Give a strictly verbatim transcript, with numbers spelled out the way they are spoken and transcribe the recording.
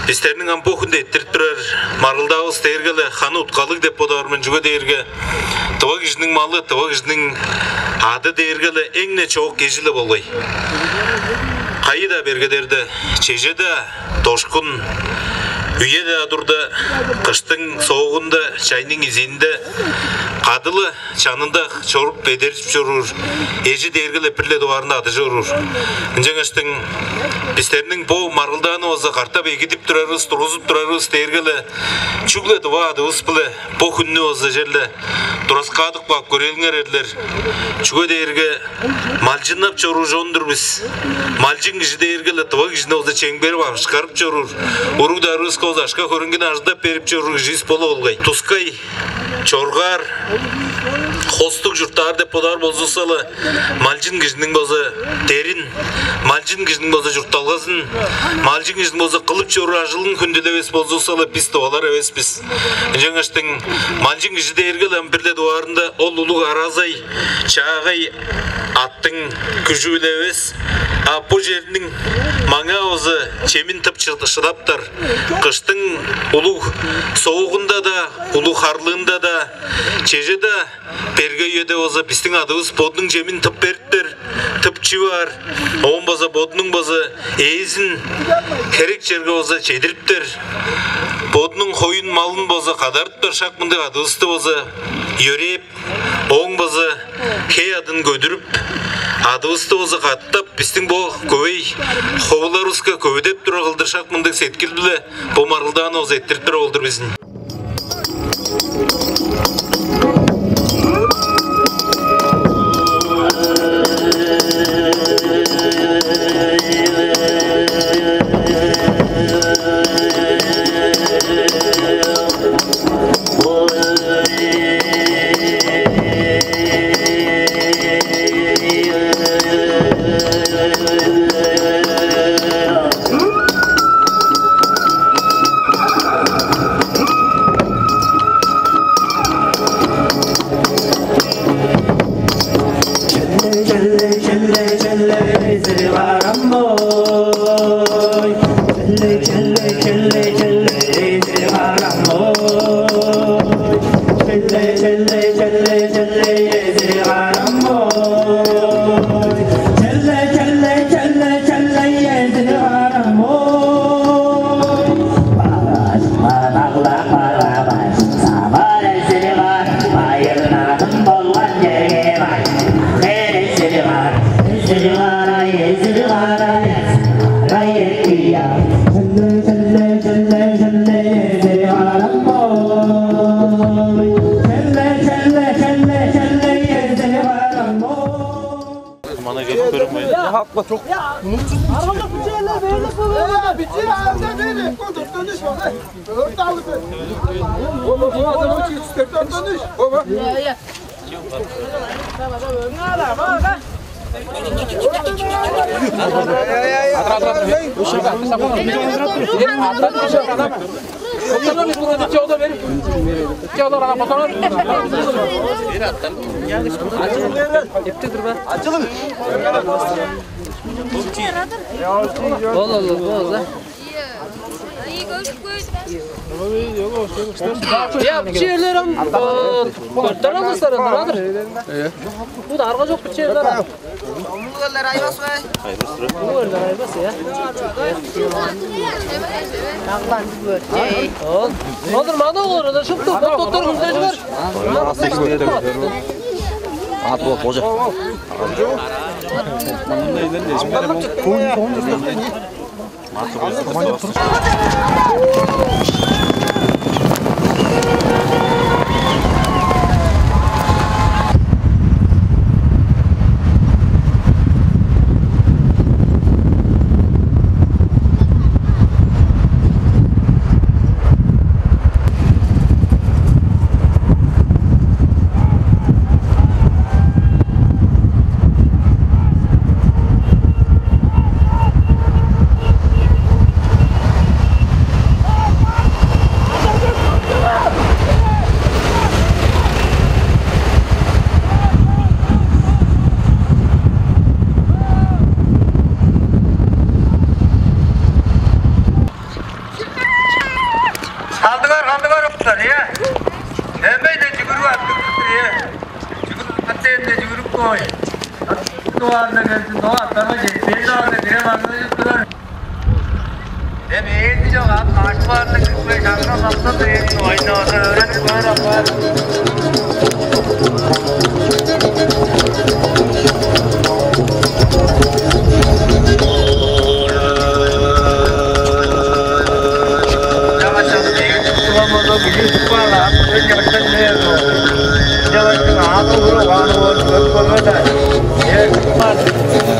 Бистерниң ам бо хүнде эрттирип турар маргылдаавыс дээрге-ле ханы уткалыг деп бодаар мен, чүге дээрге тыва кижиниң малы, тыва кижиниң ады дээрге-ле эң-не чоок кежи-ле болгай. Кайы-даа бергедерде, чеже-даа, дошкун үе-даа турда, кыштың соогунда, чайның изиинде кады-ла чанында чоруп эдержип чоруур эжи дээрге-ле бир-ле дугаарында адыжы оруур. Ынчангаштың бистерниң бо маргылдааны болза катап эгидип турарывыс, тургузуп турарывыс дээрге-ле чүгле тыва адывыс-биле бо хүннү болза черле тураскаадып каап көрээлиңер, эрлер. Чүге дээрге малчыннап чоруур чон-дур бис. Малчын кижи дээрге-ле тыва кижини болза чемгерип, акшарып чоруур, уруг-дарывыска болза акша-хөреңгини ажылдап берип чоруур киживис болуп алгай. Тускай чоргаар, хостуг чурттаар деп бодаар болзувусса-ла, малчын кижиниң болза дерин, малчын кижиниң болза чуртталгазын, малчын кижиниң болза кылып чоруур ажылын хүндүлевес болзувусса-ла, бис тывалар эвес бис. Ынчангаштың малчын кижи дээрге-ле ам бир-ле дугаарында ол улуг аразай, чаагай аттың күжү-биле эвес, а бо черниң маңаа болза чемин тып чы-, шыдаптар. Кыштың улуг соогунда-даа, улуг харлыында-даа, чеже-даа берге үеде болза бистиң адывыс бодунуң чемин тып бериптер, тып чип аар. Оон база бодунуң база ээзин херек черге база чедириптер. Бодунуң хоюн-малын база кадарыптар, шак мындыг адывысты база йөрээп, ооң база хей-аъдын көдүрүп, адывысты база катап, бистиң бо көвей ховуларывыска көвүдеп турар кылдыр шак мындыг сеткил-биле бо маргылдааны база эрттирип турар болдур бис ийин. Мана келип көрүңбейн. Аргажок бичээлер бээлеп болур. Бичээ анда бери. Дөрт алып. Дөрт алып. Ол, ол, ол, ол. Я, бичээлер ам, э, дөрттен алыштар, ындырадыр. Бо аргажок бичээлер. Улуг элдер айбас бе? Улуг элдер айбас, я. Ол. Олар мана олар, олар шыпты, доктор хүндежилер. Ат бол, божа. Эмейде жүгүрүп аттыр, э. Жүгүрүп аттырында жүгүрүп кой. Дуарда келсин, дуа аттарга жетпейн дуарда кире баңгыжып турар. Эм ээзи чок, ат каашпаанда кирбей, шаңна сапса да, ээн ойнооза өөренип көөр апаар. Чаңгаш чаңгаш ээзи турган болза, билип каар, ат өн чаштан бээр. Чаңгаш ааны уруп, ааны көрүп көрбе-даа. Э, бар.